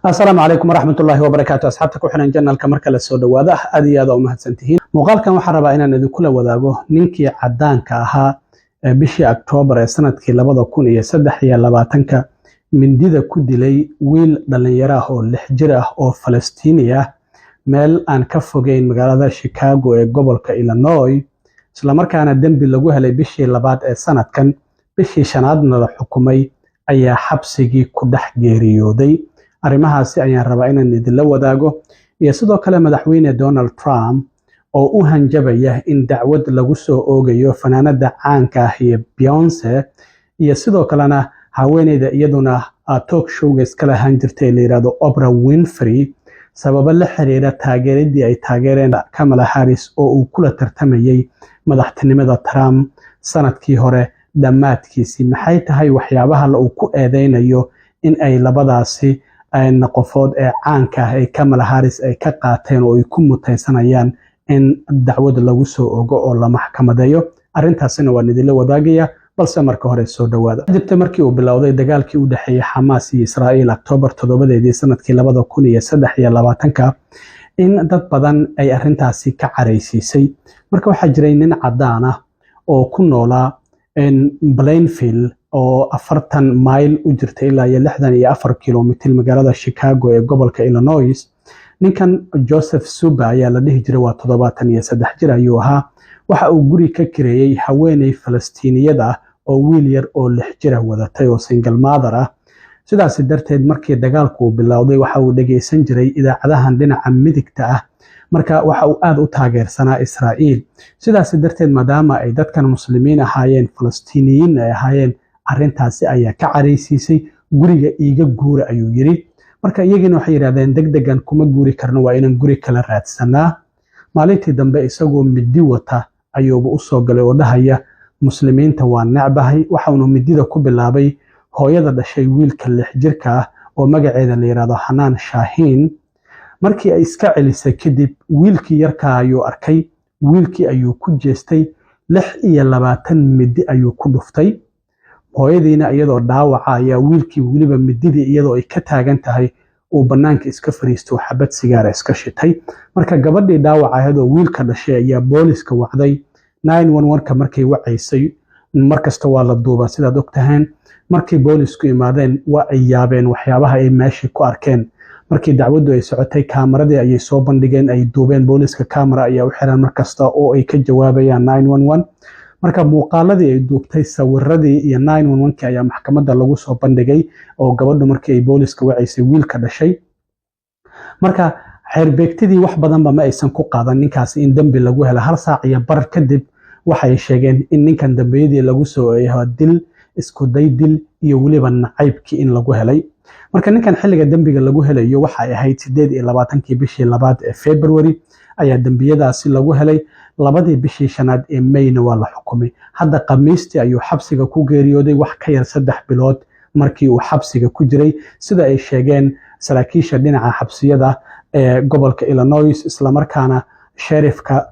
Asalaamu calaykum waraxmatullaahi wabarakaatu. Asxaabta ku xiran channelka, marka la soo dhawaada, aad iyo aad u mahadsantihiin. Muuqaalkan waxaan rabaa inaan idinkula wadaago ninkii caddaanka ahaa ee bishii Oktoobar ee sanadkii 2023-ka mindida ku dilay wiil dhallinyaro ah oo 6 jir ah oo Falastiini ah meel aan ka fogeyn magaalada Chicago ee gobolka Illinois, islamarkaana dembi lagu helay bishii labaad ee sanadkan, bishii shanaadna la xukumay, ayaa xabsigii ku dhex geeriyooday. Arrimahaasi ayaan rabaa inaan idinla wadaago, iyo sidoo kale Madaxweyne Donald Trump oo u hanjabaya in dacwad lagu soo oogayo fanaanada caanka ah iyo Beyonce, iyo sidoo kalena haweeneyda iyaduna talk showga iska lahaan jirtay la yirahdo Oprah Winfrey, sababo la xiriira taageeradii ay taageereen Kamala Harris oo uu kula tartamayay madaxtinimada Trump sanadkii hore dhammaadkiisii. Maxay tahay waxyaabaha uu ku eedeynayo in ay labadaasi qofood ee caanka ah ay Kamala Harris ay ka qaateen oo ay ku mutaysanayaan in dacwad lagu soo ogo oo la maxkamadeeyo? Arrintaasina waan idinla wadaagaya, balse marka hore soo dhawaada. Jirta markii uu bilowday dagaalkii u dhexeeyey Xamaas iyo Israa'iil Oktoobar 7-deedii sanadkii 2023-ka in dad badan ay arrintaasi ka caraysiisay. Marka waxaa jiray nin caddaan ah oo ku noolaa Plainfield oo 40 mayl u jirta ilaa iyo 64 kilomitir magaalada Chicago ee gobolka Illinois. Ninkan Joseph Czuba ayaa la dhihi jiray, waa 73 jir ayuu ahaa. Waxa uu guri ka kireeyey haweeney Falastiiniyad ah oo wiil yar oo 6 jira wadatay oo single mother ah. Sidaasi darteed, markii dagaalku uu bilowday, waxa uu dhegaysan jiray idaacadahan dhinaca midigta ah. Marka waxa uu aada u taageersanaa Israa'iil. Sidaasi darteed, maadaama ay dadkan Muslimiin ahaayeen, Falastiiniyiin ay ahaayeen, arrintaasi ayaa ka caraysiisay. "Guriga iiga guura," ayuu yidhi. Marka iyagiina waxay yidhahdeen, "Deg degan kuma guuri karno, waa inaan guri kala raadsanaa." Maalintii dambe isagoo midi wata ayuuba usoo galay oo dhahaya, "Muslimiinta waa necbahay." Waxaunu midida ku bilaabay hooyada dhashay wiilka 6 jirka ah oo magaceeda la yidhahdo Xanaan Shaahiin. Markii ay iska celisay kadib, wiilkii yarkaa ayuu arkay, wiilkii ayuu ku jeestay, 26 midi ayuu ku dhuftay. Hooyadiina iyadoo dhaawaca ayaa wiilkii weliba mididii iyadoo ay ka taagan tahay uu bannaanka iska fariisto, xabad sigaara iska shitay. Marka gabadhii dhaawaca ahayd oo wiilka dhashay ayaa booliska wacday. 911-ka markay wacaysay, markasta waa la duubaa, sidaad ogtahaan. Markay boolisku imaadeen, waa ay yaabeen waxyaabaha ay meeshii ku arkeen. Markii dacwaddu ay socotay, kaamaradii ayay soo bandhigeen ay duubeen. Booliska kamara ayaa u xiran markasta oo ay ka jawaabayaan 911. Marka muuqaaladii ay duubtay, sawiradii iyo 911-kii ayaa maxkamadda lagu soo bandhigay oo gabadhu markii ay booliska wacaysay wiilka dhashay. Marka xeerbeegtidii wax badanba ma aysan ku qaadan ninkaasi in dembi lagu helo. Hal saac iyo bar kadib waxay sheegeen in ninkan dembiyadii lagu soo eeyaho dil, isku day dil iyo weliba nacaybkii in lagu helay. Marka ninkan xilliga dembiga lagu helayo waxay ahayd 28-kii bishii labaad ee February ayaa dembiyadaasi lagu helay. 2-dii bishii shanaad ee Mayna waa la xukumay. Hadda Khamiistii ayuu xabsiga ku geeriyooday, wax ka yar 3 bilood markii uu xabsiga ku jiray, sida ay sheegeen saraakiisha dhinaca xabsiyada ee gobolka Illinois, islamarkaana sheriffka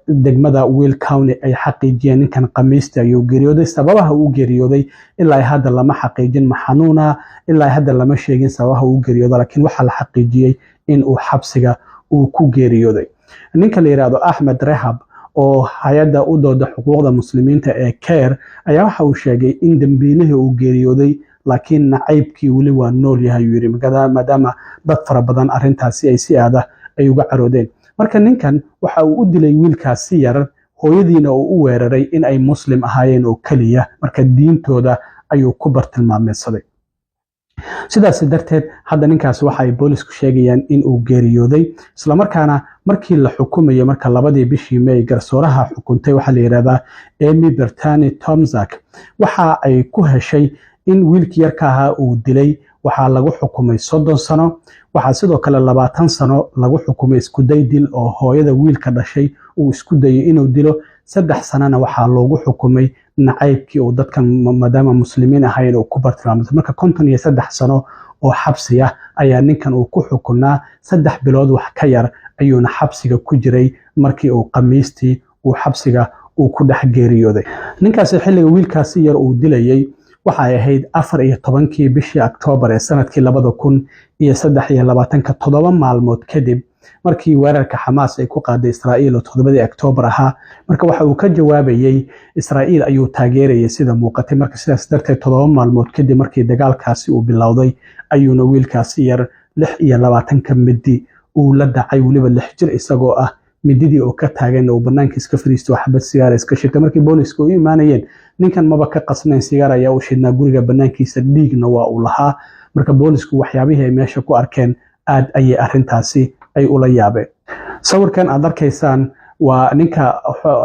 degmada Will County ay xaqiijiyeen ninkan Khamiistii ayuu geeriyooday. Sababaha uu geeriyooday ilaa hadda lama xaqiijin, ma xanuuna, ilaa hadda lama sheegin sababaha uu geeriyooday, laakiin waxaa la xaqiijiyey in uu xabsiga uu ku geeriyooday. Ninka la yidhaahdo Axmed Rehab oo hay-adda u dooda xuquuqda Muslimiinta ee CAIR ayaa waxa uu sheegay in dembiilihii uu geeriyooday, laakiin nacaybkii weli waa nool yahay, uu yidhi, maadaama dad fara badan arrintaasi ay si aada ay uga caroodeen. Marka ninkan waxa uu u dilay wiilkaasi yar, hooyadiina uu u weeraray in ay Muslim ahaayeen oo keliya. Marka diintooda ayuu ku bartilmaameedsaday. Sidaas darteed, hadda ninkaasi waxa ay boolisku sheegayaan in uu geeriyooday, islamarkaana markii la xukumayo, marka 2-dii bishii May, garsooraha xukuntay waxaa la yidhahdaa Amy Bertani Tomzak. Waxa ay ku heshay in wiilkii yarka ahaa uu dilay. Waxaa lagu xukumay 30 sano. Waxaa sidoo kale 20 sano lagu xukumay iskuday dil oo hooyada wiilka dhashay uu isku dayay inuu dilo. 3 sanona waxaa loogu xukumay nacaybkii uu dadkan, maadaama Muslimiin ahayn, uu ku bartilmaamay. Marka 53 sano oo xabsi ah ayaa ninkan uu ku xukunaa. 3 bilood wax ka yar ayuuna xabsiga ku jiray markii uu Khamiistii uu xabsiga uu ku dhex geeriyooday. Ninkaasi xilliga wiilkaasi yar uu dilayay Waxay ahayd 14-kii bishii Oktoobar ee sanadkii 2023-ka, 7 maalmood kadib markii weerarka Xamaas ay ku qaaday Israa'iil oo 7-dii Oktoobar ahaa. Marka waxa uu ka jawaabayey Israa'iil ayuu taageerayay, sida muuqatay. Marka sidaas darteed, 7 maalmood kadib markii dagaalkaasi uu bilowday, ayuuna wiilkaasi yar 26-ka midi uu la dhacay, weliba 6 jir isagoo ah, mididii oo ka taagan uu banaanka iska fariisto oo xabad sigaar iska shitay. Markii booliska u imaanayeen, ninkan maba ka qasnayn, sigaar ayaa u shidnaa guriga banaankiisa, dhiigna waa uu lahaa. Marka boolisku waxyaabihii ay meesha ku arkeen aad ayay arrintaasi ay ula yaabeen. Sawirkan aad arkaysaan waa ninka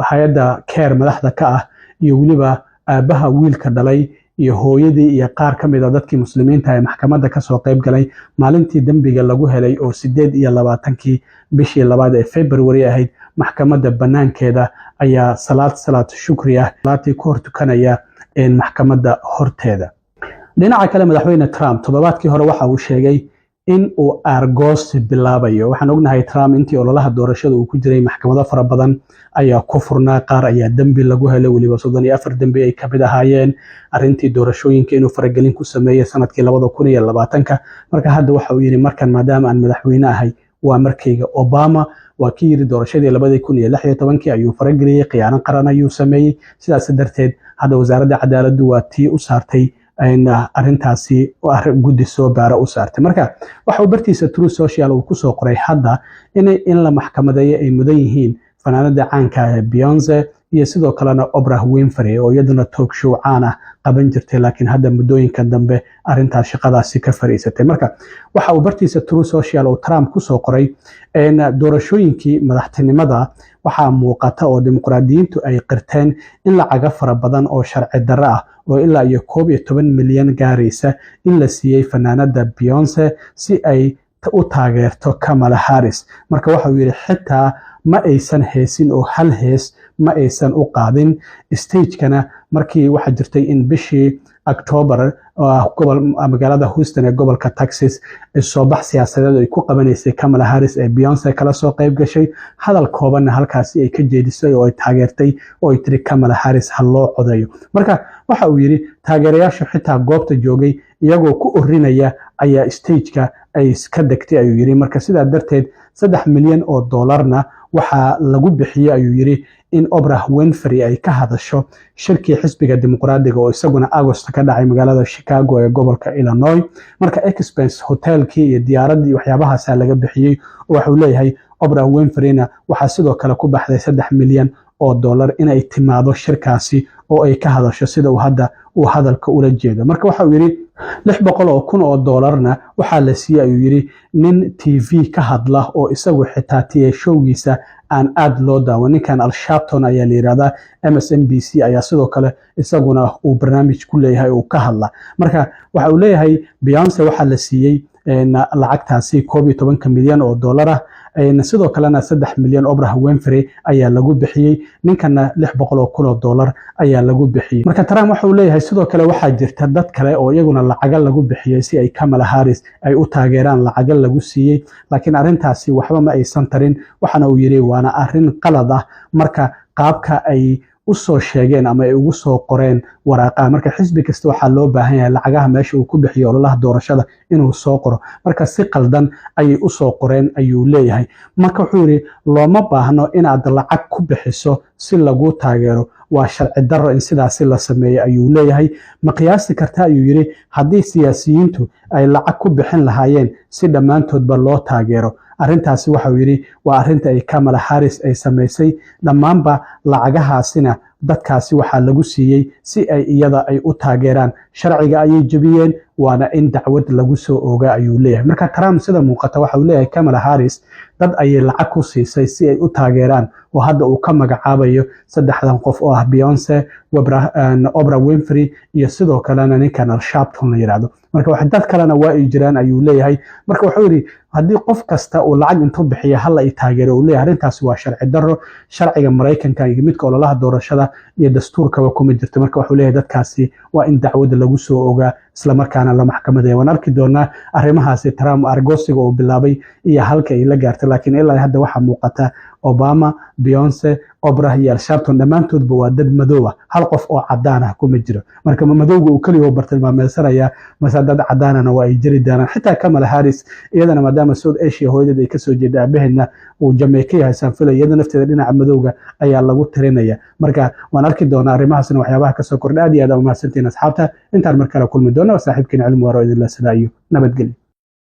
hay-adda CAIR madaxda ka ah iyo weliba aabbaha wiilka dhalay iyo hooyadii iyo qaar ka mid a dadkii Muslimiinta ee maxkamadda kasoo qayb galay maalintii dembiga lagu helay oo 28-kii bishii labaad ee February ahayd. Maxkamadda banaankeeda ayaa salaad shukri ah salaatii ku hor tukanaya maxkamadda horteeda. Dhinaca kale, Madaxweyne Trump toddobaadkii hore waxa uu sheegay in uu aargoosi bilaabayo. Waxaan ognahay Trump intii ololaha doorashada uu ku jiray maxkamado fara badan ayaa ku furnaa, qaar ayaa dembi lagu helay, weliba 34 dembi ay kamid ahaayeen arrintii doorashooyinka inuu faragelin ku sameeyey sanadkii 2020-ka. Marka hadda waxa uu yidhi, markan maadaama aan madaxweyne ahay, waa markayga. Obama waa kii yidhi doorashadii 2016-kii ayuu farageliyey, khiyaano qaran ayuu sameeyey. Sidaas darteed hadda Wasaaradda Cadaaladdu waa tii u saartay arrintaasi guddi soo baara u saartay. Marka waxa uu bartiisa Truth Social uu kusoo qoray hadda in la maxkamadeeyo ay mudan yihiin fanaanada caanka ah ee Beyonce iyo sidoo kalena Oprah Winfrey, oo iyaduna talk show caan ah qaban jirtay, laakiin hadda muddooyinka dambe arrintaas shaqadaasi ka fariisatay. Marka waxa uu bartiisa Truth Social uu Trump kusoo qoray, doorashooyinkii madaxtinimada waxaa muuqata oo Dimuqraadiyiintu ay qirteen in lacaga fara badan oo sharci darro ah oo ilaa iyo 11 milyan gaaraysa in la siiyey fanaanada Beyonce si ay u taageerto Kamala Harris. Marka waxa uu yidhi, xitaa ma aysan heesin oo hal hees ma aysan u qaadin stagekana. Markii waxaa jirtay in bishii October gobol magaalada Houston ee gobolka Texas soobax siyaasadeed ay ku qabanaysay Kamala Harris ee Beyonce kala soo qayb gashay, hadal koobanna halkaasi ay ka jeedisay oo ay taageertay oo ay tiri Kamala Harris ha loo codeeyo. Marka waxa uu yidhi, taageerayaashu xitaa goobta joogay iyagoo ku orinaya ayaa stageka ay ka degtay, ayuu yidhi. Marka sidaa darteed 3 milyan oo dollarna waxaa lagu bixiyey, ayuu yidhi, in Oprah Winfrey ay ka hadasho shirkii xisbiga Dimuqraadiga oo isaguna Agost ka dhacay magaalada Chicago ee gobolka Illinois. Marka expense hotelkii iyo diyaaraddii waxyaabahaasaa laga bixiyey. Oo waxuu leeyahay, Oprah Winfreyna waxaa sidoo kale ku baxday 3 milyan oo dollar inay timaado shirkaasi oo ay ka hadasho, sida uu hadda uu hadalka ula jeedo. Marka waxa uu yidhi, 600,000 oo dollarna waxaa la siiyey, ayuu yidhi, nin TV ka hadla oo isagu xitaa tiye showgiisa aan aad loo daawan. Ninkan Al Sharpton ayaa la yidhahdaa, MSNBC ayaa sidoo kale isaguna uu barnaamij ku leeyahay uu ka hadla. Marka waxa uu leeyahay, Beyonce waxaa la siiyey lacagtaasi 11-ka milyan oo dollar ah, sidoo kalena 3 milyan Oprah Winfrey ayaa lagu bixiyey, ninkana 600,000 oo dollar ayaa lagu bixiyey. Marka Trump waxa uu leeyahay, sidoo kale waxaa jirta dad kale oo iyaguna lacaga lagu bixiyey si ay Kamala Harris ay u taageeraan, lacaga lagu siiyey, laakiin arrintaasi waxba ma aysan tarin. Waxaana uu yidhi, waana arrin qalad ah marka qaabka ay u soo sheegeen ama ay ugu soo qoreen waraaqaha. Marka xisbi kasta waxaa loo baahan yahay lacagaha meesha uu ku bixiyo ololaha doorashada inuu soo qoro. Marka si qaldan ayay usoo qoreen, ayuu leeyahay. Marka wuxuu yidhi, looma baahno inaad lacag ku bixiso si lagu taageero, waa sharci darro in sidaasi la sameeyo, ayuu leeyahay. Ma qiyaasi karta, ayuu yidhi, haddii siyaasiyiintu ay lacag ku bixin lahaayeen si dhammaantoodba loo taageero? Arrintaasi waxauu yidhi waa arrinta ay Kamala Harris ay samaysay. Dhammaanba lacagahaasina dadkaasi waxaa lagu siiyey si ay iyada ay u taageeraan, sharciga ayay jebiyeen, waana in dacwad lagu soo ooga, ayuu leeyahay. Marka Trump sida muuqata waxa uu leeyahay, Kamala Harris dad ayay lacag ku siisay si ay u taageeraan, oo hadda uu ka magacaabayo saddexdan qof oo ah Beyonce, Oprah Winfrey iyo sidoo kalena ninkan Al Sharpton la yidhaahdo. Marka wax dad kalena waa ay jiraan, ayuu leeyahay. Marka wuxuu yidhi, haddii qof kasta uu lacag intuu bixiya hala i taageero uu leeyahay, arrintaasi waa sharci darro, sharciga Maraykanka iyo midka ololaha doorashada iyo dastuurkaba kuma jirto. Marka wuxuu leeyahay, dadkaasi waa in dacwadda lagu soo ogaa, islamarkaana la maxkamadaya. Waan arki doonaa arrimahaasi Trump argosiga uu bilaabay iyo halka ay la gaartay, laakiin ilaa hadda waxaa muuqata Obama, Beyonce, Oprah iyo Al Sharpton dhammaantoodba waa dad madow ah. Hal qof oo cadaan ah kuma jiro. Marka ma madowga uu keliya bartilmaameedsanaya mase dad cadaanana waa ay jiri doonaan? Xitaa Kamala Harris iyadana, maadaama South Asia hooyadeed ay kasoo jeeda, aabaheedna uu Jamaica yahay saan filay, iyada nafteeda dhinaca madowga ayaa lagu tirinaya. Marka waan arki doonaa arrimahaasna waxyaabaha kasoo kordha. Aad iyo aad aa umahadsantihiin, asxaabta. Intaan mar kale kulmi doono, saaxiibkiin Cilmi Waaro idinla sidaa iyo nabadgelyo.